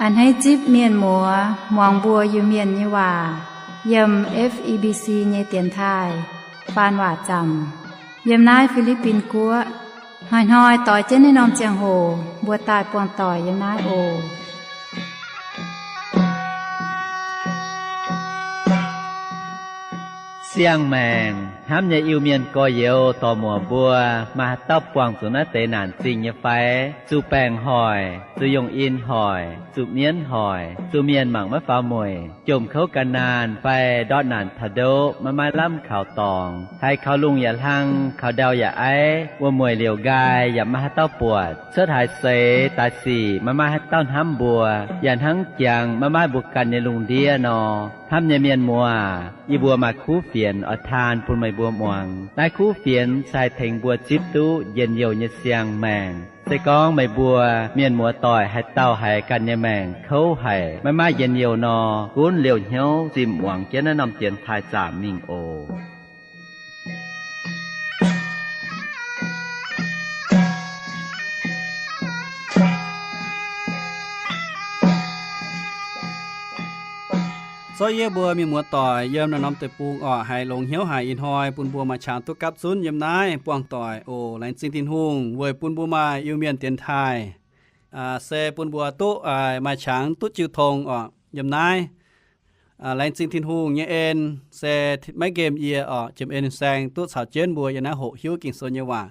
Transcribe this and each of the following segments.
A'hneiv zipv mienh muoz muangx mbuo Iu-Mienh nyei waac yiem F E B C nyei dienx taaih faan waac zaamc yiem naaiv Fi^li^bin Guoqv. Hnoi-hnoi doix jienv naaiv norm ziangh hoc mbuo daaih buangh doic yiem naaiv oc. Siang-maengc hnamv nyei Iu-Mienh gorx-youz dorc-muoc mbuo, maaih haaix dauh buangh zuqc naaiv deix naanc zingh nyei fai? Zuqc baengc hoic, zuqc yongh in hoic, zuqc mienv hoic, zuqc mienh mangc maiv faaux mueic, jomc kouv gan naanh fai ndortv naanc taux ndoqv maiv maaih lamh kaux dorngx, haiz kaux lungh yaac hlang, kaux ndau yaac aiv, wuom-mueic liouc nqaai yaac maiv maaih haaix dauh buatc, cuotv haaix seix daaih sic maiv maaih haaix dauh hnamv mbuo, yaac hnangv jangx maiv maaih mbuo ganh nyei lungh ndiev nor. Hnamv nyei mienh muoz, yie mbuo maaih kuv fienx oix taan bun meih mbuo muangx. Naaiv kuv fienx se haih tengx mbuo zipv duqv njien-youh nyei siang-maengc. Se gorngv meih mbuo mienh muoz-doic haaix dauh haiz ganh nyei maengc kouv haic, maiv maaih njien-youh nor, gunv liouh hnyouv zimh muangx jienv naaiv norm dienx taaih zaamc mingh oc. Zorqv yie mbuo mienh muoz-doic yiem naaiv norm deic-bung oc, haiz longx hnyouv haic ih hnoi bun mbuo maaih qangx duqv gapv zunv yiem naaiv buangh doic oc. Laengz zingh Tin-Hungh weic bun mbuo maaih Iu-Mienh dienx taaih, se bun mbuo duqv maaih qangx duqv jiu tong oc yiem naaiv. Laengz zingh Tin-Hungh nyei en se maiv nqemh yie oc, jiem en saeng duqv caux jienv mbuo yiem naaiv hoqc hiuv Ging-Sou nyei waac.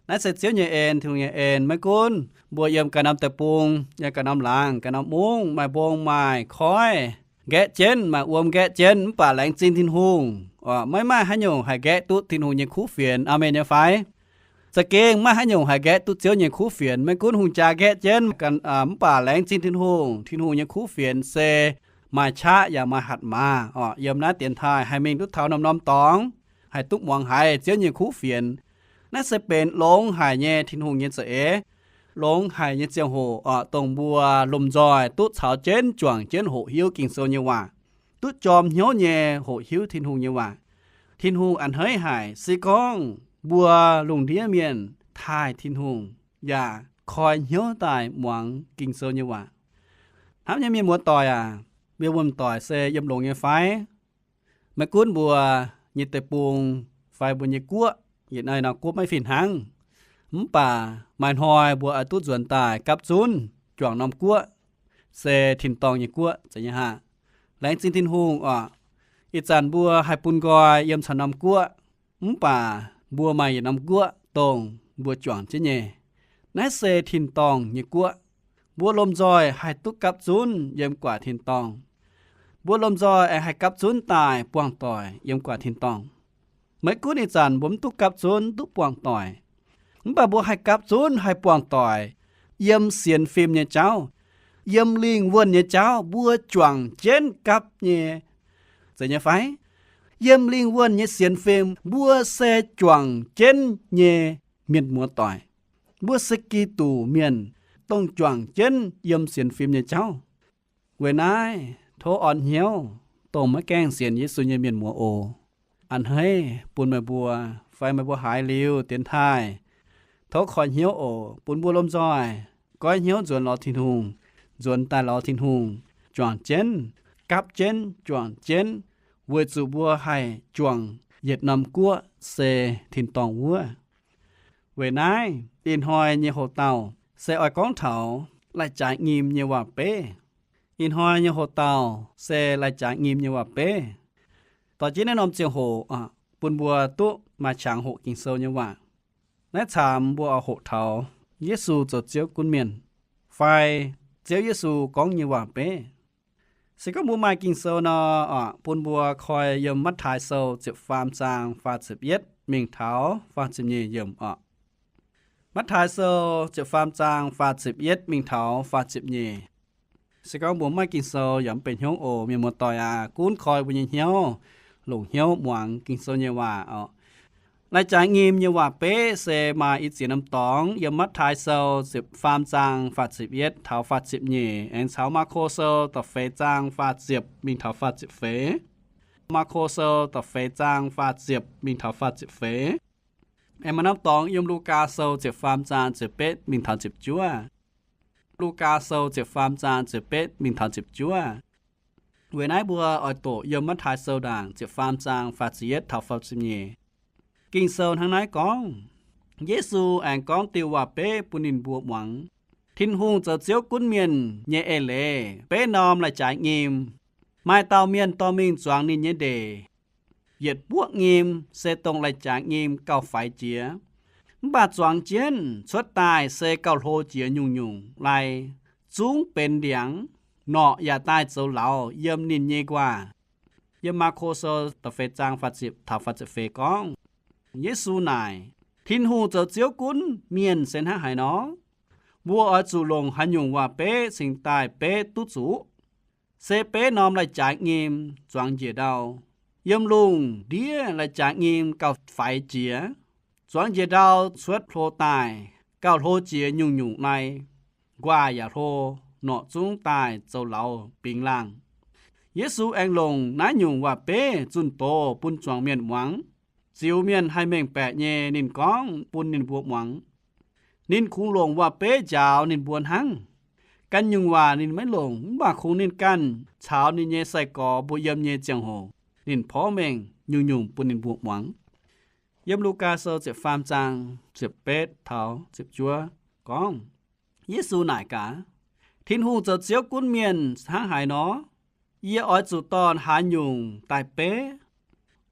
Naaiv se Ziouv nyei en, Tin-Hungh nyei en. Maiv gunv mbuo yiem ganh norm deic-bung, yiem ganh norm laangz, ganh norm mungv, maaih mbong maaih koiv nqaeqv jienv, maaih wuom nqaeqv jienv, mv baac laengz zingh Tin-Hungh oc, maiv maaih haaix nyungc haih nqaeqv duqv Tin-Hungh nyei kuv fienx. Aamen nyei fai? Za'gengh maiv maaih haaix nyungc haih nqaeqv duqv Ziouv nyei kuv fienx. Maiv gunv hungh jaa nqaeqv jienv, mv baac laengz zingh Tin-Hungh, Tin-Hungh nyei kuv fienx se maaih qaqv yaac maaih hatc maaz oc. Yiem naaiv dienx taaih haih mingh duqv taux norm-norm dorngx, haih duqv muangx haiz Ziouv nyei kuv fienx. Naaiv se benx longx haic nyei Tin-Hungh nyei za'eix, longx haic nyei ziangh hoc oc, dongh mbuo lomh nzoih duqv caux jienv juangc jienv hoqc hiuv Ging-Sou nyei waac, duqv jorm hnyouv nyei hoqc hiuv Tin-Hungh nyei waac. Tin-Hungh a'hneiv haic, se gorngv mbuo lungh ndiev mienh taaih Tin-Hungh yaac koi hnyouv daaih muangx Ging-Sou nyei waac. Hnamv nyei mienh muoz-doic aac, mienh muoz-doic se yiem longx nyei fai? Maiv gunv mbuo nyei deic-bung fai mbuo nyei guoqv, yietc naaiv norm guoqv maiv fih hnangv, mv baac maaih hnoi mbuo oix duqv nzuonx daaih gapv zunv juangc norm guoqv, se tin-dorngh nyei guoqv, zeiz nyei haac? Laengz zingh Tin-Hungh oc. Ih zanc mbuo haih bun nqoi yiem caux norm guoqv, mv baac mbuo maaih yietc norm guoqv dongh mbuo juangc jienv nyei. Naaiv se tin-dorngh nyei guoqv. Mbuo lomh nzoih haih duqv gapv zunv yiem guaax tin-dorngh. Mbuo lomh nzoih aengx haih gapv zunv daaih buangh doic yiem guaax tin-dorngh. Maiv gunv ih zanc mbuo mv duqv gapv zunv duqv buangh doic, mv baac mbuo haih gapv zunv haih buangh doic yiem sienx fim nyei jauv, yiem lingh wuonh nyei jauv mbuo juangc jienv gapv nyei, zeiz nyei fai? Yiem lingh wuonh nyei sienx fim mbuo se juangc jienv nyei mienh muoz-doic. Mbuo se Giduc mienh, dongh juangc jienv yiem sienx fim nyei jauv. Weic naaiv tov orn hnyouv, dongh maiv gaengh sienx Yesu nyei mienh muoz oc. A'hneiv bun meih mbuo, fai meih mbuo haiz liuz dienx taaih, tov koi hnyouv oc. Bun mbuo lomh nzoih goiv hnyouv nzuonx lorz Tin-Hungh, nzuonx daaih lorz Tin-Hungh, juangc jienv, gapv jienv, juangc jienv, weic zuqc mbuo haih juangc yietc norm guoqv se tin-dorngh wuov. Weic naaiv ih hnoi nyei hoc-dauh se oix gorngv taux lai-jaaix nyim nyei waac-beiv. Ih hnoi nyei hoc-dauh se lai-jaaix nyim nyei waac-beiv. Dorh jienv naaiv norm ziangh hoc bun mbuo duqv maaih qangx hoqc Ging-Sou nyei waac. Naaiv caamx mbuo oix hoqc taux Yesu zoux Ziouv gunv mienh, fai Ziouv Yesu gorngv nyei waac-beiv. Se gorngv mbuo maaih Ging-Sou nor, bun mbuo koi yiem Matv^taai Sou ziepc faam zaang faah ziepc yietv mingh taux faah ziepc nyeic yiemc oc. Matv^taai Sou ziepc faam zaang faah ziepc yietv mingh taux faah ziepc nyeic. Se gorngv mbuo maiv maaih Ging-Sou yaac mv benx hnyouv oc, mienh muoz-doic aac, gunv koi mbuo nyei hnyouv, longc hnyouv muangx Ging-Sou nyei waac oc. Lai-jaaix nyim nyei waac-beiv se maaih i ziex norm dorngx yiem Matv^taai Sou ziepc faam zaang faah ziepc yietv taux faah ziepc nyeic, aengx caux Maako Sou da'feix zaang faah ziepc mingh taux faah ziepc feix. Maako Sou da'feix zaang faah ziepc mingh taux faah ziepc feix. Aengx maaih norm dorngx yiem Lugaa Sou ziepc faam zaang ziepc betv mingh taux ziepc juov. Lugaa Sou ziepc faam zaang ziepc betv mingh taux ziepc juov. Weic naaiv mbuo oix doqc yiem Matv^taai Sou ndaangc ziepc faam zaang faah ziepc yietv taux faah ziepc nyeic. Ging-Sou hnangv naaiv gorngv, Yesu aengx gorngv diuh waac-beiv bun ninh mbuo muangx, Tin-Hungh zoux Ziouv gunv mienh nyei eix leiz beiv norm lai-jaaix nyim. Maaih dauh mienh dorh mingh zuangx ninh nyei ndeic. Yietc buoqv nyim se dongh lai-jaaix nyim gauh faix jiex, mv baac zuangx jienv cuotv daaih se gauh hlo jiex nyungc-nyungc lai, zungv benx ndiangx, norqc yaac daaih zoux lauz yiem ninh nyei nquaah. Yiem Maako Sou da'feix zaang faah ziepc taux faah ziepc feix gorngv, Yesu naaic, Tin-Hungh zoux Ziouv gunv mienh se hnangv haaix nor? Mbuo oix zuqc longc haaix nyungc waac-beiv cingx daaih beiv duqv zuqc? Se beiv norm lai-jaaix nyim zuangx njiec ndau, yiem lungh ndiev lai-jaaix nyim gauh faix jiex, zuangx njiec ndau cuotv hlo daaih, gauh hlo jiex nyungc-nyungc lai, nquaah yaac hlo, norqc zungv daaih zoux lauz bingx laangh. Yesu aengx longc naaiv nyungc waac-beiv zunh doz bun zuangx mienh muangx. Ziux mienh haih mengh baeqc nyei ninh gorngv bun ninh mbuo muangx. Ninh kungx longc waac-beiv njaaux ninh mbuo hnangv. Ganh nyungc waac ninh maiv longc, mv baac kungx ninh ganh caux ninh nyei sai-gorx mbuo yiem nyei ziangh hoc, ninh porv mengh nyungc-nyungc bun ninh mbuo muangx. Yiem Lugaa Sou ziepc faam zaang ziepc betv taux ziepc juov gorngv, Yesu naaic gaax, Tin-Hungh zoux Ziouv gunv mienh hnangv haaix nor? Yie oix zuqc dorh haaix nyungc daaih beiv?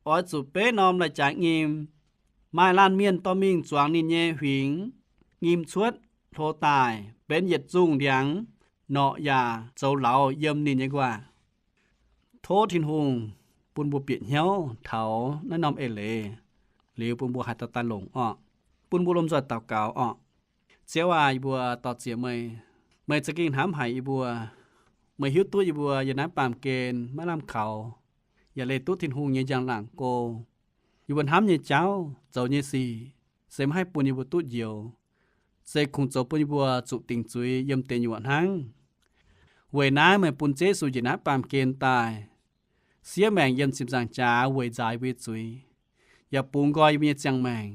Oix zuqc beiv norm lai-jaaix nyim, maaih laanh mienh dorh mingh zuangx ninh nyei huingx, nyim cuotv, hlo daaih, benx yietc zungh ndiangx, norqc yaac zoux lauz yiem ninh nyei nquaah. Tov Tin-Hungh bun mbuo bieqc hnyouv taux naaiv norm eix leiz liuz, bun mbuo haih daaih daaih longc orqc. Bun mbuo lomh nzoih daux gaux orqc. Ziouv aac, yie mbuo dor-ziec meih. Meih za'gengh hnamv haic yie mbuo. Meih hiuv duqv yie mbuo yiem naaiv baamh gen maiv lamh kaux, yaac leih duqv Tin-Hungh nyei njang-laangc go. Yie mbuo hnamv nyei jauv, zoux nyei sic, se maiv haih bun yie mbuo duqv njoux, se kungx zoux bun yie mbuo zuqc dingc zuiz yiem deic nyuoqc hnangv. Weic naaiv meih bun Ziouv Yesu njiec naaiv baamh gen daaih, siev maengc yiem ziepc nzaangc jaax weic nzaaux yie mbuo nyei zuiz, yaac bungx nqoi yie mbuo nyei ziangh maengc,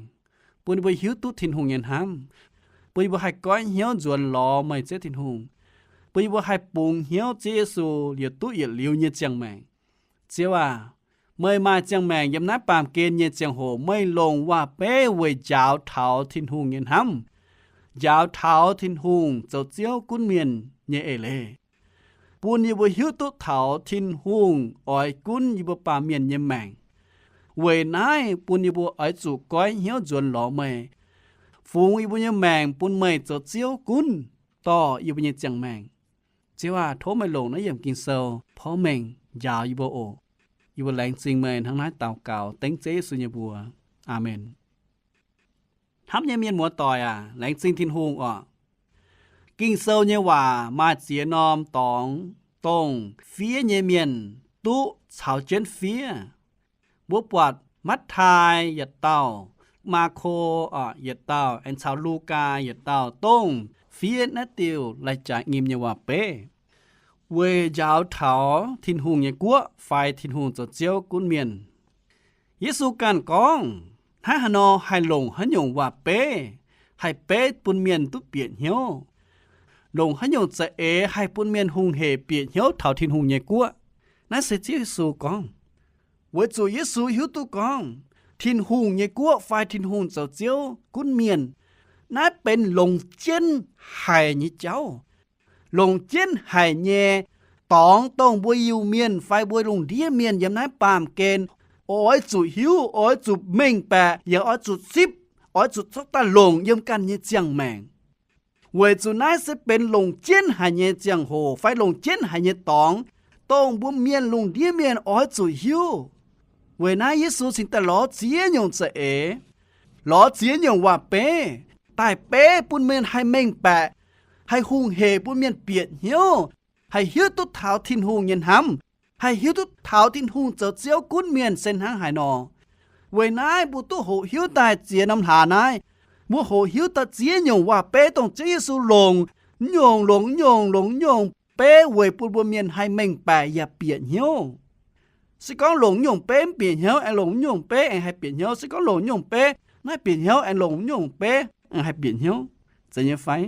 bun yie mbuo hiuv duqv Tin-Hungh nyei hnamv, bun yie mbuo haih goiv hnyouv nzuonx lorz meih Ziouv Tin-Hungh, bun yie mbuo haih bungx hnyouv Ziouv Yesu liouc duqv yietc liuz nyei ziangh maengc. Ziouv aac, meih maaih ziangh maengc yiem naaiv baamh gen nyei ziangh hoc meih longc waac-beiv weic njaaux taux Tin-Hungh nyei hnamv, njaaux taux Tin-Hungh zoux Ziouv gunv mienh nyei eix leiz, bun yie mbuo hiuv duqv taux Tin-Hungh oix gunv yie mbuo baamh mienh nyei maengc. Weic naaiv bun yie mbuo oix zuqc goiv hnyouv nzuonx lorz meih, fungx yie mbuo nyei maengc bun meih zoux Ziouv gunv dorh yie mbuo nyei ziangh maengc. Ziouv aac, tov meih longc naaiv yiemc Ging-Sou porv mengh njaaux yie mbuo oc. Yie mbuo laengz zingh meih hnangv naaiv daux gaux dengv Ziouv Yesu nyei mbuox. Aamen. Hnamv nyei mienh muoz-doic aac, laengz zingh Tin-Hungh oc. Ging-Sou nyei waac maaih ziex norm dorngx dongh fiev nyei mienh duqv caux jienv fiev. Mbuo buatc Matv^taai yietc dauh, Maako yietc dauh, aengx caux Lugaa yietc dauh dongh fiev naaiv diuh lai-jaax nyim nyei waac-beiv weic njaaux taux Tin-Hungh nyei guoqv fai Tin-Hungh zoux Ziouv gunv mienh. Yesu ganh gorngv, hnangv haaix nor haih longc haaix nyungc waac-beiv haih beiv bun mienh duqv bieqc hnyouv? Longc haaix nyungc za'eix haih bun mienh hungh hec bieqc hnyouv taux Tin-Hungh nyei guoqv? Naaiv se Ziouv Yesu gorngv. Weic zuqc Yesu hiuv duqv gorngv Tin-Hungh nyei guoqv fai Tin-Hungh zoux Ziouv gunv mienh, naaiv benx longx jienv haic nyei jauv, longx jienv haic nyei dorngx dongh mbuo Iu-Mienh fai mbuo lungh ndiev mienh yiem naaiv baamh gen oix zuqc hiuv, oix zuqc mengh baeqc, yaac oix zuqc zipv, oix zuqc zorqv daaih longc yiem ganh nyei ziangh maengc. Weic zuqc naaiv se benx longc jienv haic nyei ziangh hoc fai longc jienv haic nyei dorngx, dongh mbuo mienh lungh ndiev mienh oix zuqc hiuv. Weic naaiv Yesu cingx daaih lorz ziex nyungc za'eix, lorz ziex nyungc waac-beiv daaih beiv bun mienh haih mengh baeqc, haih hungh hec bun mienh bieqc hnyouv, haih hiuv duqv taux Tin-Hungh nyei hnamv, haih hiuv duqv taux Tin-Hungh zoux Ziouv gunv mienh se hnangv haaix nor. Weic naaiv mbuo duqv hoqc hiuv daaih ziex norm hlaax naaiv. Mbuo hoqc hiuv daaih ziex nyungc waac-beiv dongh Ziouv Yesu longc, nyungc longc nyungc longc nyungc beiv weic bun mbuo mienh haih mengh baeqc yaac bieqc hnyouv. Se gorngv longc nyungc beiv mv bieqc hnyouv, aengx longc nyungc beiv aengx haih bieqc hnyouv. Se gorngv longc nyungc beiv naaiv bieqc hnyouv, aengx longc nyungc beiv aengx haih bieqc hnyouv, zeiz nyei fai?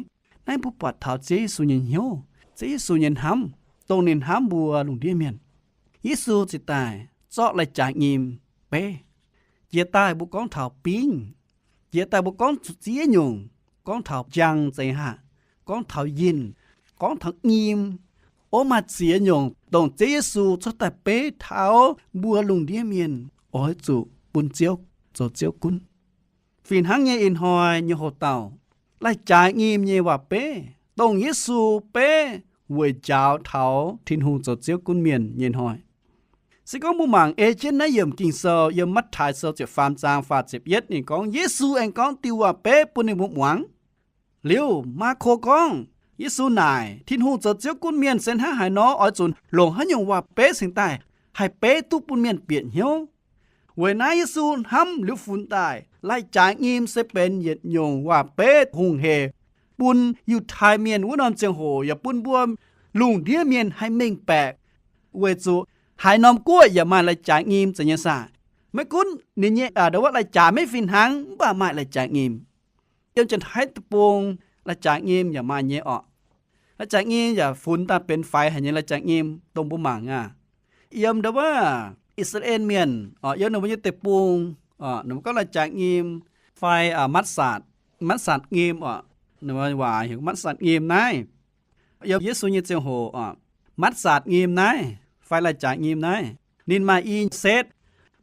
Naaiv mbuo buatc taux Ziouv Yesu nyei hnyouv, Ziouv Yesu nyei hnamv, dongh ninh hnamv mbuo lungh ndiev mienh. Yesu ziouc daaih zorqv lai-jaaix nyim beiv. Jiex daaih mbuo gorngv taux bingv, jiex daaih mbuo gorngv zuqc ziex nyungc, gorngv taux njang zeiz haac, gorngv taux yinh, gorngv taux nyim. Ov, maaih ziex nyungc dongh Ziouv Yesu cuotv daaih beiv taux mbuo lungh ndiev mienh oix zuqc bun Ziouv zoux Ziouv gunv. Fih hnangv nyei ih hnoi nyei hoc-dauh, lai-jaaix nyim nyei waac-beiv dongh Yesu beiv weic njaaux taux Tin-Hungh zoux Ziouv gunv mienh nyei hnoi. Se gorngv mbuo mangc ei jienv naaiv yiemc Ging-Sou yiem Matv^taai Sou ziepc faam zaang faah ziepc yietv ninh gorngv Yesu aengx gorngv diuh waac-beiv bun ninh mbuo muangx. Liuz Maako gorngv, Yesu naaic, Tin-Hungh zoux Ziouv gunv mienh se hnangv haaix nor, oix zuqc longc haaix nyungc waac-beiv cingx daaih haih beiv duqv bun mienh bieqc hnyouv. Weic naaiv Yesu hnamv liuz funx daaih lai-jaaix nyim se benx yietc nyungc waac-beiv hungh hec bun Yiutai Mienh wuov norm ziangh hoc yaac bun mbuo lungh ndiev mienh haih mengh baeqc, weic zuqc haaix norm guoqv yaac maaih lai-jaaix nyim zeiz nyei saah. Maiv gunv ninh nyei ndo wuov lai-jaaix maiv fih hnangv mv baac maaih lai-jaaix nyim. Yiem Janx-Taiv deic-bung lai-jaaix nyim yaac maaih nyei orqc. Lai-jaaix nyim yaac funx daaih benx faix haic nyei lai-jaaix nyim dongh mbuo mangc aav. Yiem ndo wuov I^saa^laa^en Mienh orqc, yiem ninh mbuo nyei deic-bung orqc, ninh mbuo gorngv lai-jaaix nyim fai matv satc, matv satc nyim orqc, ninh mbuo waac heuc matv satc nyim naaiv. Yiem Yesu nyei ziangh hoc orqc, matv satc nyim naaiv fai lai-jaaix nyim naaiv ninh maaih i setv,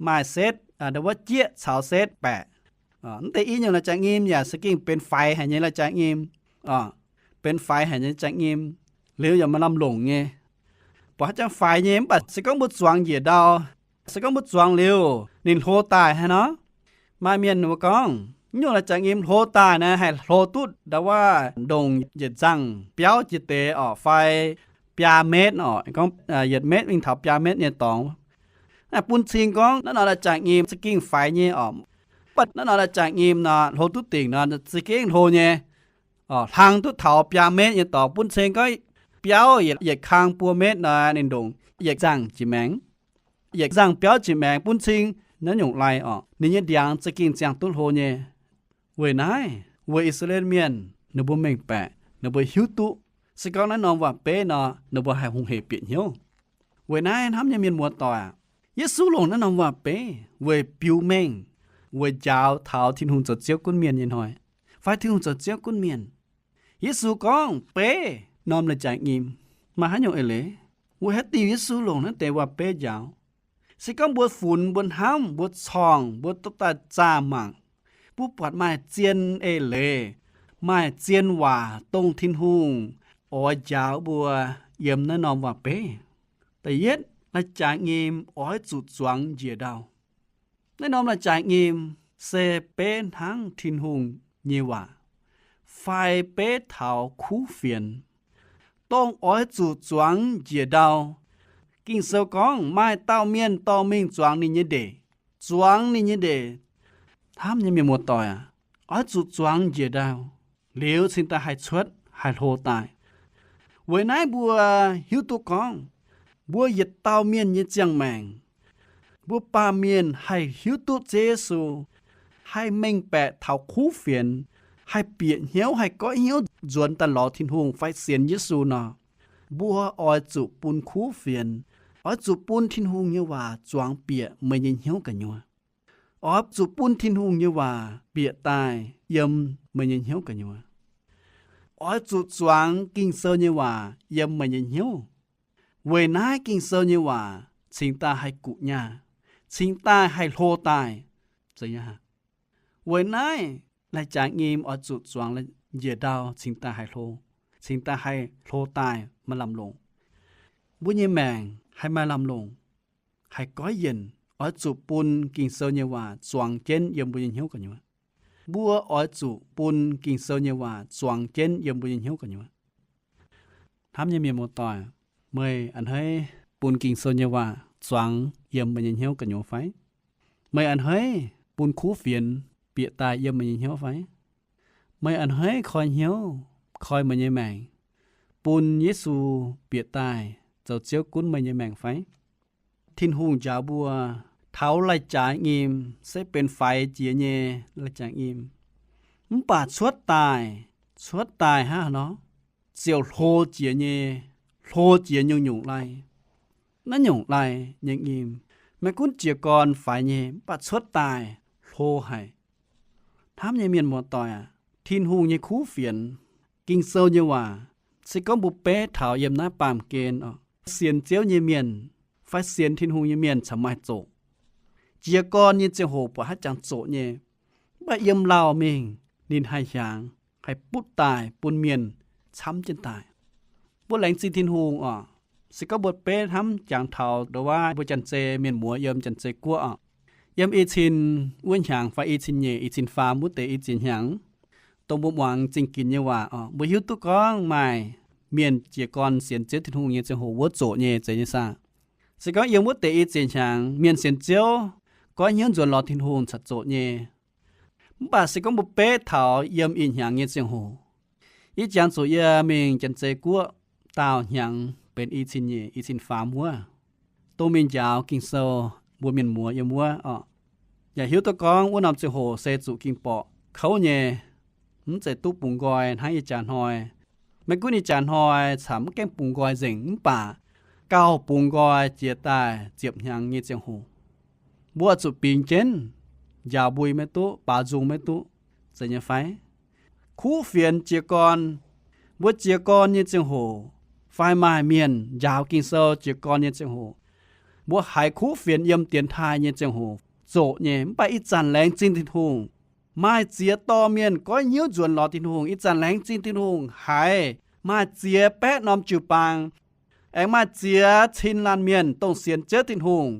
maaih setv ndo wuov jieqv caux setv baeqc. Mv deix i nyungc lai-jaaix nyim yaac se gengh benx faix haic nyei lai-jaaix nyim, benx faix haic nyei lai-jaaix nyim, liuz yaac maaih lamh longc nyei. Buatc haaix jangx faix nyei mv baac se gorngv mbuo zuangx njiec ndau, se gorngv mbuo zuangx liuz ninh hlo daaih hnangv nor, maaih mienh mbuo gorngv, nyungc lai-jaaix nyim hlo daaih naaiv haih hlo duqv ndo wuov ndongc yietc nzangh biauv jiex deix orqc, fai biaa metv orqc, gorngv yietc metv mingh taux biaa metv nyei dorngx. Bun cing gorngv naaiv norm lai-jaaix nyim za'gengh faix nyei orqc. Mv baac naaiv norm lai-jaaix nyim nor hlo duqv dingc nor za'gengh hlo nyei, hlang duqv taux biaa metv nyei dorngx. Bun cing gorngv biauv yietc kang buo metv nor ninh ndongc yietc nzangh jiex maengx, yietc nzangh biauv jiex maengx. Bun cing naaiv nyungc lai orqc, ninh nyei ndiangx za'gengh ziangh duqv hlo nyei. Weic naaiv weic I^saa^laa^en Mienh ninh mbuo mengh baeqc, ninh mbuo hiuv duqv se gorngv naaiv norm waac-beiv nor ninh mbuo haih hungh hec bieqc hnyouv. Weic naaiv hnamv nyei mienh muoz-doic aac, Yesu longc naaiv norm waac-beiv weic biux mengh, weic njaaux taux Tin-Hungh zoux Ziouv gunv mienh nyei hnoi, fai Tin-Hungh zoux Ziouv gunv mienh. Yesu gorngv beiv norm lai-jaaix nyim. Maaih haaix nyungc eix leiz? Weic haaix diuc Yesu longc naaiv deix waac-beiv njaaux? Se gorngv mbuo funx, mbuo hnamv, mbuo corngh, mbuo duqv daaih zaah mangc, mbuo buatc maaih zien eix leiz, maaih zien waac dongh Tin-Hungh oix njaaux mbuo yiem naaiv norm waac-beiv. Da'yietv, lai-jaaix nyim oix zuqc zuangx njiec ndau. Naaiv norm lai-jaaix nyim se beiv hnangv Tin-Hungh nyei waac fai beiv taux kuv fienx, dongh oix zuqc zuangx njiec ndau. Ging-Sou gorngv maaih dauh mienh dorh mingh zuangx ninh nyei ndeic. Zuangx ninh nyei ndeic. Hnamv nyei mienh muoz-doic aac, oix zuqc zuangx njiec ndau liuz cingx daaih haih cuotv haih hlo daaih. Weic naaiv mbuo hiuv duqv gorngv mbuo yietc dauh mienh nyei ziangh maengc, mbuo baamh mienh haih hiuv duqv Ziouv Yesu, haih mengh baeqc taux kuv fienx, haih bieqc hnyouv, haih goiv hnyouv nzuonx daaih lorz Tin-Hungh fai sienx Yesu nor, mbuo oix zuqc bun kuv fienx, oix zuqc bun Tin-Hungh nyei waac zuangx bieqc meih nyei hnyouv gu'nyuoz. Oix zuqc bun Tin-Hungh nyei waac bieqc daaih yiem meih nyei hnyouv gu'nyuoz. Oix zuqc zuangx Ging-Sou nyei waac yiem meih nyei hnyouv. Weic naaiv Ging-Sou nyei waac cingx daaih haih guqc nyaah, cingx daaih haih hlo daaih. Weic naaiv lai-jaax nyim oix zuqc zuangx njiec ndau cingx daaih haih hlo, cingx daaih haih hlo daaih maaih lamh longc. Mbuo nyei maengc haih maaih lamh longc, haih goiv yienc, oix zuqc bun Ging-Sou nyei waac zuangx jienv yiem mbuo nyei hnyouv gu'nyuoz. Mbuo oix zuqc bun Ging-Sou nyei waac zuangx jienv yiem mbuo nyei hnyouv gu'nyuoz. Hnamv nyei mienh muoz-doic, meih a'hneiv bun Ging-Sou nyei waac zuangx yiem meih nyei hnyouv gu'nyuoz fai? Meih a'hneiv bun kuv fienx bieqc daaih yiem meih nyei hnyouv fai? Meih a'hneiv koi hnyouv, koi meih nyei maengc, bun Yesu bieqc daaih zoux Ziouv gunv meih nyei maengc fai? Tin-Hungh njaaux mbuo, taux lai-jaax nyim se benx faix jiex nyei lai-jaax nyim, mv baac cuotv daaih cuotv daaih hnangv haaix nor, ziouc hlo jiex nyei, hlo jiex nyungc-nyungc lai. Naaiv nyungc lai nyei nyim, maiv gunv jiez gorn faix nyei, mv baac cuotv daaih hlo haic. Hnamv nyei mienh muoz-doic aac, Tin-Hungh nyei kuv fienx, Ging-Sou nyei waac, se gorngv mbuo beiv taux yiem naaiv baamh gen oc, sienx Ziouv nyei mienh fai sienx Tin-Hungh nyei mienh corc maaih zoqc. Jiez gorn nyei ziangh hoc buatc haaix jangx zoqc nyei, mv baac yiem lauh mingh ninh haih hiaangx, haih butv daaih bun mienh camv jienv daaih. Mbuo laengz zingh Tin-Hungh oc. Se gorngv mbuo beiv hnamv jangx taux ndongc wuov mbuo Janx-Zei mienh muoz yiem Janx-Zei Guoqv oc, yiem i cin wuov hnyangx fai i cin nyeic, i cin faam wuov deix i ziex hnyangx, dongh mbuo muangx zingh ginx nyei waac oc, mbuo hiuv duqv gorngv maaih mienh jiez gorn sienx Ziouv Tin-Hungh nyei ziangh hoc wuov zoqc nyei zeiz nyei saah? Se gorngv yiem wuov deix i ziex hnyangx mienh sienx Ziouv, goiv hnyouv nzuonx lorz Tin-Hungh corc zoqc nyei. Mv baac se gorngv mbuo beiv taux yiem ih hnyangx nyei ziangh hoc, yie jangx zuqc yie mingh Janx-Zei Guoqv daauh hnyangx benx i cin nyeic, i cin faam wuov, dongh mingh njaaux Ging-Sou mbuo mienh muoz yiem wuov oc, yaac hiuv duqv gorngv wuov norm ziangh hoc se zuqc ging-borqc kouv nyei, mv zeiz duqv bungx nqoi hnangv ih jaax hnoi. Maiv gunv ih jaax hnoi camv mv gaengh bungx nqoi nzengc mv baac gauh bungx nqoi jiex daaih ziepc hnyangx nyei ziangh hoc, mbuo zuqc bingx jienv, njaaux mbui maiv duqv, baaux nzung maiv duqv, zeiz nyei fai? Kuv fienx jiez gorn, mbuo jiez gorn nyei ziangh hoc, fai maaih mienh njaaux Ging-Sou jiez gorn nyei ziangh hoc, mbuo haiz kuv fienx yiem dienx taaih nyei ziangh hoc zoqc nyei, mv baac ih zanc laengz zingh Tin-Hungh, maaih ziex dorh mienh goiv hnyouv nzuonx lorz Tin-Hungh. Ih zanc laengz zingh Tin-Hungh haiz maaih ziex baeqv norm jiu-baang, aengx maaih ziex cin laanh mienh dongh sienx Ziouv Tin-Hungh,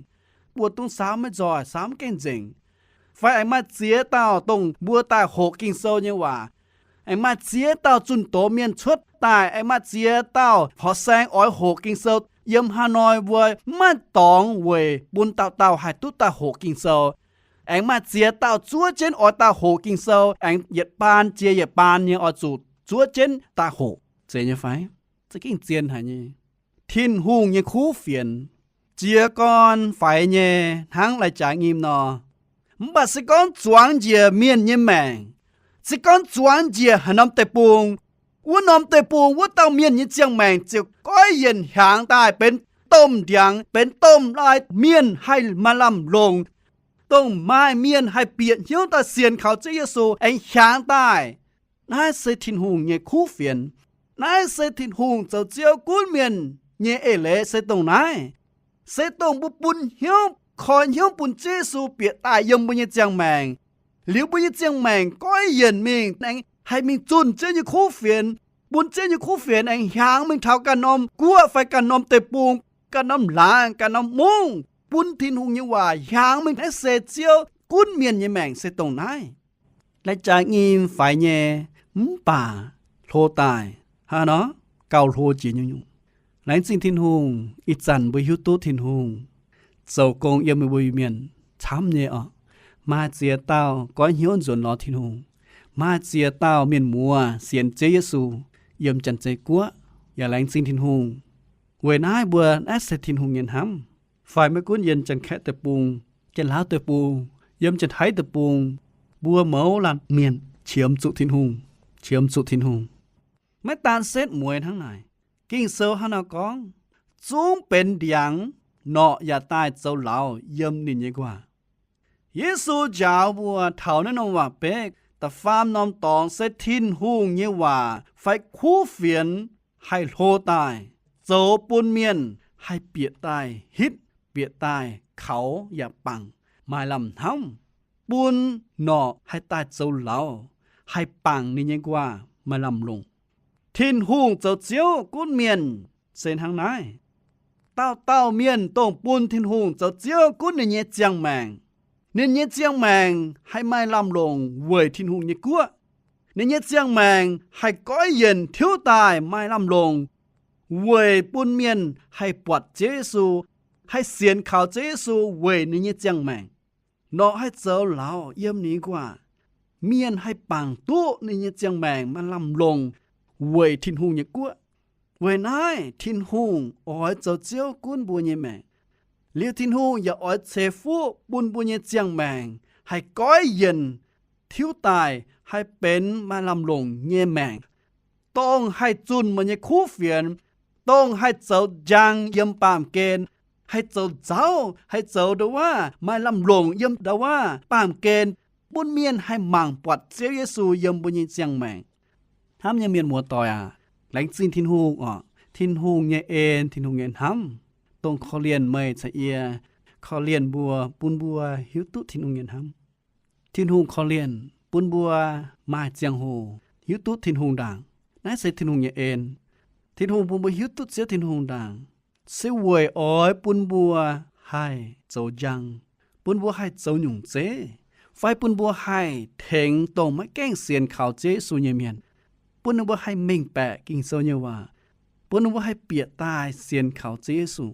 mbuo dungx saauv maiv nzoih, saauv mv gaengh nzengc. Fai aengx maaih ziex dauh dongh mbuo daaih hoqc Ging-Sou nyei waac, aengx maaih ziex dauh zunh doz mienh cuotv daaih, aengx maaih ziex dauh horqc saeng oix hoqc Ging-Sou. Yiem hnangv nor mbuo mv maaih dorngx weic bun dauh dauh haih duqv daaih hoqc Ging-Sou. Aengx maaih ziex dauh zuov jienv oix daaih hoqc Ging-Sou, aengx yietc baan jiex yietc baan nyei oix zuqc zuov jienv daaih hoqc, zeiz nyei fai? Za'gengh zien haic nyei. Tin-Hungh nyei kuv fienx jiez gorn faix nyei hnangv lai-jaaix nyim nor. Mv baac se gorngv zuangx njiec mienh nyei maengc, se gorngv zuangx njiec haaix norm deic-bung, wuov norm deic-bung wuov dauh mienh nyei ziangh maengc ziouc goiv yienc hiaangx daaih benx domh ndiangx, benx domh lai mienh haih maaih lamh longc. Dongh maaih mienh haih bieqc hnyouv daaih sienx kaux Ziouv Yesu aengx hiaangx daaih. Naaiv se Tin-Hungh nyei kuv fienx. Naaiv se Tin-Hungh zoux Ziouv gunv mienh nyei eix leiz se dongh naaiv. Se dongh mbuo bun hnyouv, koi hnyouv bun Ziouv Yesu bieqc daaih yiem mbuo nyei ziangh maengc. Liuz mbuo nyei ziangh maengc goiv yienc mingh aengx haih mingh zunh Ziouv nyei kuv fienx, bun Ziouv nyei kuv fienx aengx hiaangx mingh taux ganh norm guoqv fai ganh norm deic-bung, ganh norm laangz, ganh norm mungv, bun Tin-Hungh nyei waac hiaangx mingh. Naaiv se Ziouv gunv mienh nyei maengc se dongh naaiv. Lai-jaaix nyim faix nyei, mv baac hlo daaih hnangv nor, gauh hlo jiex nyungc-nyungc. Laengz zingh Tin-Hungh, ih zanc mbuo hiuv duqv Tin-Hungh zoux gong yiem mbuo mienh camv nyei oc. Maaih ziex dauh goiv hnyouv nzuonx lorz Tin-Hungh. Maaih ziex dauh mienh muoz sienx Ziouv Yesu yiem Janx-Zei Guoqv, yaac laengz zingh Tin-Hungh. Weic naaiv mbuo, naaiv se Tin-Hungh nyei hnamv. Fai maiv gunv yiem Janx-Kaeqv deic-bung, Janx-Laauv deic-bung, yiem Janx-Taiv deic-bung, mbuo mouz laanh mienh qiemx zuqc Tin-Hungh, qiemx zuqc Tin-Hungh. Maiv daan setv mueiz hnangv naaic, Ging-Sou hnangv nor gorngv, zungv benx ndiangx, norqc yaac daaih zoux lauz yiem ninh nyei nquaah. Yesu njaaux mbuo taux naaiv norm waac-bekv da'faam norm dorngx se Tin-Hungh nyei waac fai kuv fienx haih hlo daaih, zoux bun mienh haih bieqc daaih hitv, bieqc daaih kaux yaac bangc maaih lamh hnamv, bun norqc haih daaih zoux lauz, haih bangc ninh nyei nquaah maaih lamh longc. Tin-Hungh zoux Ziouv gunv mienh se hnangv naaiv. Dauh dauh mienh dongh bun Tin-Hungh zoux Ziouv gunv ninh nyei ziangh maengc, ninh nyei ziangh maengc haih maaih lamh longc weic Tin-Hungh nyei guoqv. Ninh nyei ziangh maengc haih goiv yienc tiuv daaih maaih lamh longc weic bun mienh haih buatc Ziouv Yesu, haih sienx kaux Ziouv Yesu weic ninh nyei ziangh maengc. Norqc haih zoux lauz yiem ninh nyei nquaah. Mienh haih bangc duqv ninh nyei ziangh maengc maaih lamh longc weic Tin-Hungh nyei guoqv. Weic naaiv Tin-Hungh oix zoux Ziouv gunv mbuo nyei maengc. Liuz Tin-Hungh yaac oix ceix fuqv bun mbuo nyei ziangh maengc haih goiv yienc tiuv daaih, haih benx maaih lamh longc nyei maengc. dongh haih zunh meih nyei kuv fienx, dongh haih zoux njang yiem baamh gen, haih zoux nzauv, haih zoux ndau wuov maaih lamh longc yiem ndau wuov baamh gen, bun mienh haih mangc buatc Ziouv Yesu yiem mbuo nyei ziangh maengc. Hnamv nyei mienh muoz-doic aac, laengz zingh Tin-Hungh oc. Tin-Hungh nyei en, Tin-Hungh nyei hnamv, dongh korv-lienh meih caux yie, korv-lienh mbuo, bun mbuo hiuv duqv Tin-Hungh nyei hnamv. Tin-Hungh korv-lienh bun mbuo maaih ziangh hoc hiuv duqv Tin-Hungh ndaangc. Naaiv se Tin-Hungh nyei en. Tin-Hungh bun mbuo hiuv duqv Ziouv Tin-Hungh ndaangc, se weic oix bun mbuo haih zoux njang, bun mbuo haih zoux nyungc zeiv, fai bun mbuo haih tengx dongh maiv gaengh sienx kaux Ziouv Yesu nyei mienh, bun ninh mbuo haih mengh baeqc Ging-Sou nyei waac, bun ninh mbuo haih bieqc daaih sienx kaux Ziouv Yesu.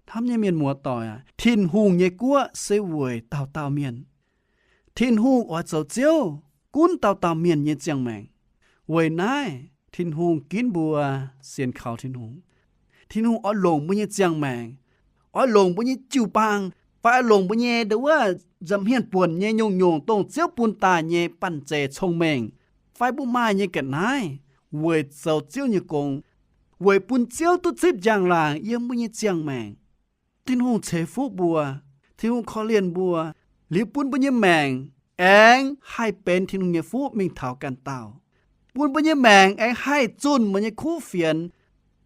Hnamv nyei mienh muoz-doic aac, Tin-Hungh nyei guoqv se weic dauh dauh mienh. Tin-Hungh oix zoux Ziouv gunv dauh dauh mienh nyei ziangh maengc. Weic naaiv Tin-Hungh ginv mbuo sienx kaux Tin-Hungh. Tin-Hungh oix longc mbuo nyei ziangh maengc, oix longc mbuo nyei jiu-baang, fai oix longc mbuo nyei ndau wuov nza'hmien buonc nyei nyungc-nyungc dongh Ziouv bun daaih nyei banh zeic cong-mengh, fai mbuo maaih nyei ga'naaiv, weic zoux Ziouv nyei gong, weic bun Ziouv duqv zipv njang-laangc yiem mbuo nyei ziangh maengc. Tin-Hungh ceix fuqv mbuo, Tin-Hungh korv-lienh mbuo, liuz bun mbuo nyei maengc aengx haih benx Tin-Hungh nyei fuqv mingh taux ganh dauh. Bun mbuo nyei maengc aengx haih zunh meih nyei kuv fienx.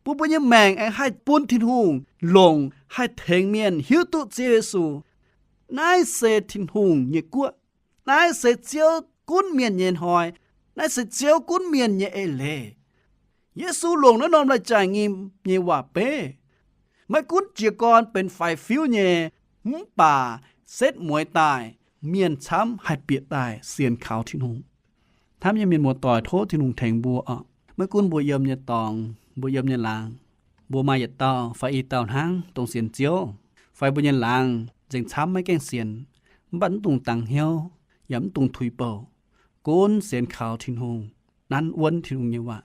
Bun mbuo nyei maengc aengx haih bun Tin-Hungh longc, haih tengx mienh hiuv duqv Ziouv Yesu. Naaiv se Tin-Hungh nyei guoqv. Naaiv se Ziouv gunv mienh nyei hnoi. Naaiv se Ziouv gunv mienh nyei eix leiz. Yesu longc naaiv norm lai-jaaix nyim nyei waac-beiv, maiv gunv jiez gorn benx faix-fiuv nyei, mv baac setv mueiz daaih, mienh camv haih bieqc daaih sienx kaux Tin-Hungh. Hnamv nyei mienh muoz-doic, tov Tin-Hungh tengx mbuo oc. Maiv gunv mbuo yiem nyei dorngx, mbuo yiem nyei laangz, mbuo maaih yietc dauh fai i dauh hnangv dongh sienx Ziouv, fai mbuo nyei laangz nzengc camv maiv gaengh sienx, mv baac mv dungx dangx hnyouv yaac mv dungx tuix bouc. Gunv sienx kaux Tin-Hungh, nanv wuonv Tin-Hungh nyei waac,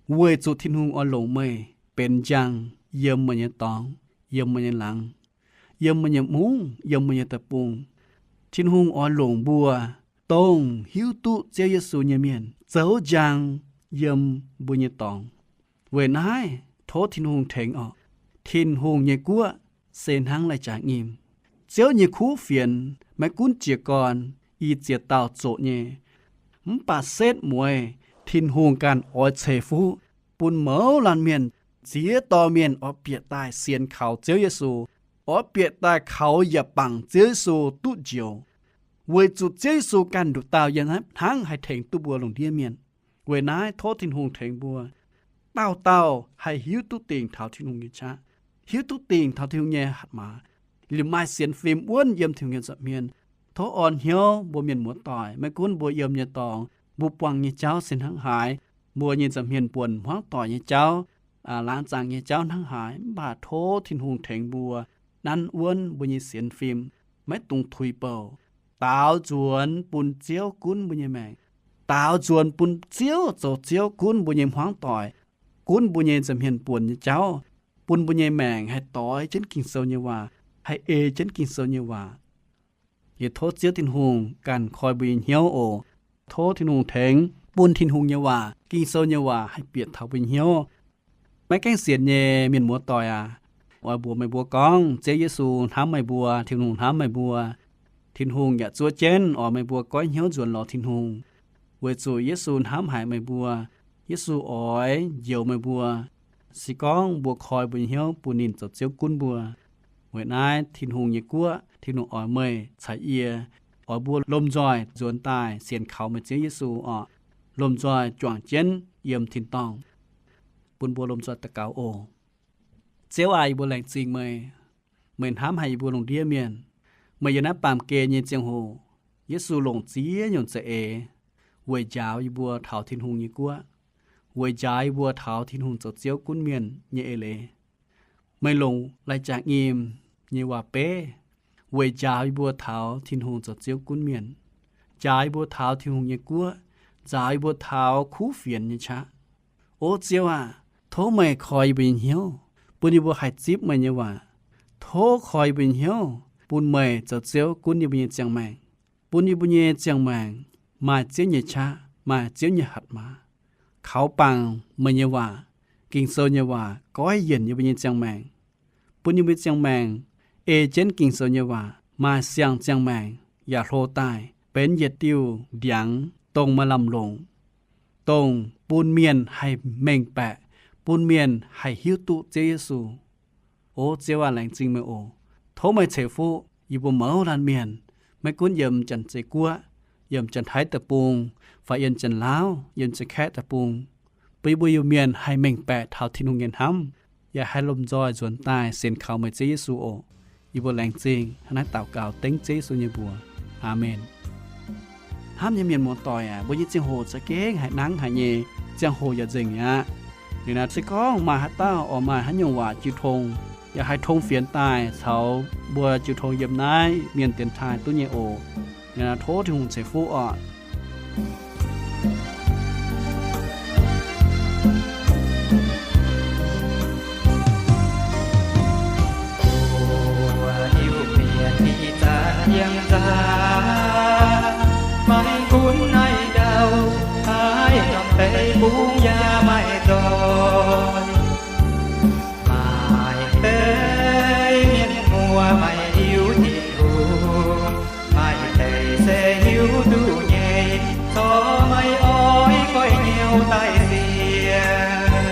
weic zuqc Tin-Hungh oix longc meih benx njang yiem meih nyei dorngx, yiem meih nyei laangz, yiem meih nyei mungv, yiem meih nyei deic-bung. Tin-Hungh oix longc mbuo dongh hiuv duqv Ziouv Yesu nyei mienh zoux njang yiem mbuo nyei dorngx. Weic naaiv tov Tin-Hungh tengx oc. Tin-Hungh nyei guoqv se hnangv lai-jaax nyim. Ziouv nyei kuv fienx maiv gunv jiez gorn i ziex dauh zoqc nyei, mv baac setv mueiz Tin-Hungh ganh oix ceix fuqv bun mouz laanh mienh, ziex dorh mienh oix bieqc daaih sienx kaux Ziouv Yesu, oix bieqc daaih kaux yaac bangc Ziouv Yesu duqv njoux, weic zuqc Ziouv Yesu ganh nduqc dauh yiem naaiv hnangv haih tengx duqv mbuo lungh ndiev mienh. Weic naaiv tov Tin-Hungh tengx mbuo dauh dauh haih hiuv duqv dingc taux Tin-Hungh nyei qaqv, hiuv duqv dingc taux Tin-Hungh nyei hatc maaz, liemh maaih sienx fim wuonv yiem Tin-Hungh nyei nza'hmien. Tov orn hnyouv mbuo mienh muoz-doic, maiv gunv mbuo yiem nyei dorngx, mbuo buangh nyei jauv se hnangv haaix, mbuo nyei nza'hmien buonc hmuangv doic nyei jauv, laangz zaangc nyei jauv hnangv haaix, mv baac tov Tin-Hungh tengx mbuo nanv wuonv mbuo nyei sienx fim, maiv dungx tuix bouc, daaux nzuonx bun Ziouv gunv mbuo nyei maengc, daaux nzuonx bun Ziouv zoux Ziouv gunv mbuo nyei hmuangv doic, gunv mbuo nyei nza'hmien buonc nyei jauv, bun mbuo nyei maengc haih doix jienv Ging-Sou nyei waac, haih ei jienv Ging-Sou nyei waac. Yie tov Ziouv Tin-Hungh ganh koi mbuo nyei hnyouv oc. Tov Tin-Hungh tengx bun Tin-Hungh nyei waac, Ging-Sou nyei waac haih bieqc taux mbuo nyei hnyouv. Maiv gaengh sienx nyei mienh muoz-doic aac, oix mbuox meih mbuo gorngv Ziouv Yesu hnamv meih mbuo, Tin-Hungh hnamv meih mbuo. Tin-Hungh yaac zuov jienv oix meih mbuo goiv hnyouv nzuonx lorz Tin-Hungh, weic zuqc Yesu hnamv haic meih mbuo. Yesu oix njoux meih mbuo, se gorngv mbuo koi mbuo nyei hnyouv bun ninh zoux Ziouv gunv mbuo. Weic naaiv Tin-Hungh nyei guoqv, Tin-Hungh oix meih caux yie, oix mbuo lomh nzoih nzuonx daaih sienx kaux meih Ziouv Yesu oc. Lomh nzoih juangc jienv yiem tin-dorngh. Bun mbuo lomh nzoih daux gaux oc. Ziouv aac, yie mbuo laengz zingh meih. Meih hnamv haic yie mbuo lungh ndiev mienh. Meih yiem naaiv baamh gen nyei ziangh hoc, Yesu longc ziex nyungc za'eix weic njaaux yie mbuo taux Tin-Hungh nyei guoqv, weic njaaux yie mbuo taux Tin-Hungh zoux Ziouv gunv mienh nyei eix leiz. Meih longc lai-jaax nyim nyei waac-beiv weic njaaux yie mbuo taux Tin-Hungh zoux Ziouv gunv mienh, njaaux yie mbuo taux Tin-Hungh nyei guoqv, njaaux yie mbuo taux kuv fienx nyei qaqv. O Ziouv aah! Tov meih koi yie mbuo nyei hnyouv, bun yie mbuo haih zipv meih nyei waac. Tov koi yie mbuo nyei hnyouv bun meih zoux Ziouv gunv yie mbuo nyei ziangh maengc, bun yie mbuo nyei ziangh maengc maaih Ziouv nyei qaqv, maaih Ziouv nyei hatc maaz. kaux bangc meih nyei waac, Ging-Sou nyei waac goiv yienc yie mbuo nyei ziangh maengc, bun yie mbuo nyei ziangh maengc ei jienv Ging-Sou nyei waac maaih siang-ziangh maengc, yaac hlo daaih benx yietc diuh ndiangx, dongh maaih lamh longc, dongh bun mienh haih mengh baeqc, bun mienh haih hiuv duqv Ziouv Yesu. O Ziouv aac, laengz zingh meih oc. Tov meih ceix fuqv yie mbuo mouz laanh mienh, maiv gunv yiem Janx-Zei Guoqv, yiem Janx-Taiv Deic-Bung, fai yiem Janx-Laauv, yiem Janx-Kaeqv Deic-Bung, bun yie mbuo Iu-Mienh haih mengh baeqc taux Tin-Hungh nyei hnamv, yaac haih lomh nzoih nzuonx daaih sienx kaux meih Ziouv Yesu oc. Yie mbuo laengz zingh hnangv naaiv daux gaux dengv Ziouv Yesu nyei mbuox. Aamen. Hnamv nyei mienh muoz-doic aac, mbuo nyei ziangh hoc za'gengh haiz nangv haic nyei, ziangh hoc yaac nzengc mi'aqv. Liuz naaiv se gorngv maaih haaix dauh oix maaih haaix nyungc waac jiu tong, yaac haih tong fienx daaih caux mbuo jiu tong yiem naaiv mienh dienx taaih duqv nyei oc. Liuz naaiv tov Tin-Hungh ceix fuqv oc. Mbuo Iu-Mienh ih zanc yiem nzangc, maiv gunv naaiv ndau, haaix norm deic-bung yaac maaih nzoih. Maaih deix mienh muoz maiv hiuv Tin-Hungh, maaih deix se hiuv duqv nyei, corc maiv oix goiv-nyuoz daaih sienx.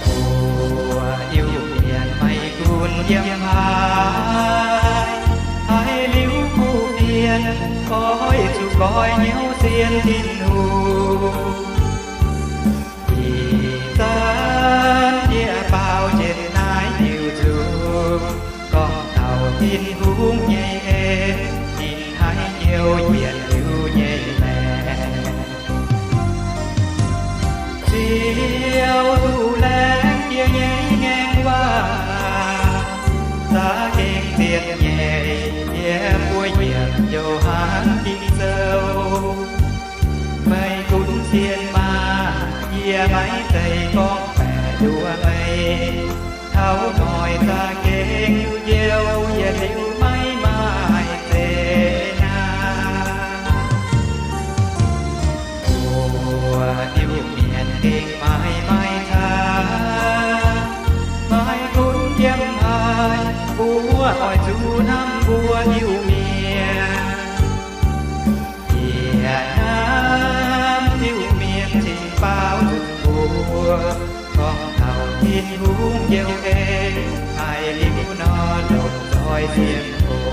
Mbuo Iu-Mienh maiv gunv yiem haaix, haiz liuz kuv fienx, oix zuqc goiv-nyuoz sienx Tin-Hungh. Ih zanc yie baaux jienv naaiv diuh nzungh, gorngv taux Tin-Hungh nyei en, ninh haiz hnyouv yietc liuz nyei maengc. Ziouv duqv laengz jiex nyei ngaengc waac, za'gengh zietc nyeic, yie mbuo yietc jouh hnangv Ging-Sou. Meih gunv sienx maah! Yie maiv zeiz gorngv baeqc nduov meih. Taux noic za'gengh njoux yietc liuz maiv maaih zeqc naanc. Mbuo Iu-Mienh gengh maaih maaih caax, maiv gunv yiem haaix, mbuo oix zuqc hnamv mbuo Iu-Mienh. Yie hnamv Iu-Mienh cingx baaux nzunc mbuo, gorngv taux Tin-Hungh njoux en, haiz liuz nor longc nzoih sienx oc.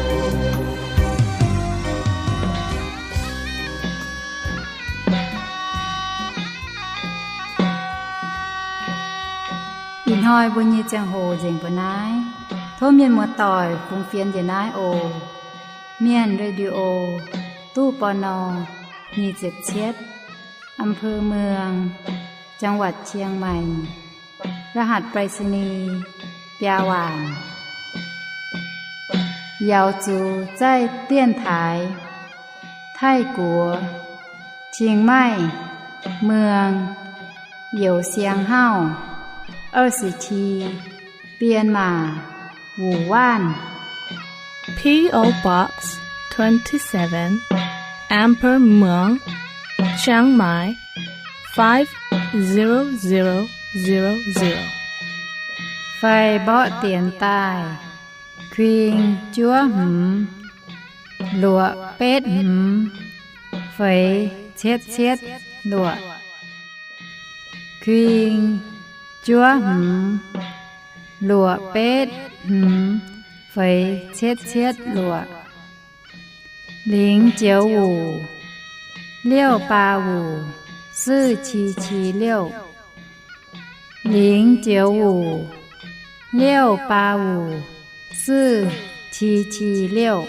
Ih hnoi mbuo nyei ziangh hoc nzengc mbuo naaiv. Tov mienh muoz-doic fungx fienx njiec naaiv oc. Mienh Radio, ตู้ ปณ. nyic ziepc cietv, อำเภอเมือง จังหวัดเชียงใหม่ รหัสไปรษณีย์ biaa waanc. 瑶族在电台 Taiv-Guoqv, Chiang Mai, Muang, Youz Siang Hauv, 二十七, Bienh Maac, Wuc Waanv. P O Box twenty-seven, Amber Muang, Chiang Mai, five zero zero zero zero. Fai mborqv dienx daaih, kuing juov hmz, luoqc betv hmz, feix cietv cietv, luoqc. Kuing juov hmz, luoqc betv hmz, feix cietv cietv, luoqc. 零九五, 六八五, 四七七六. 零九五, 六八五, 四七七六.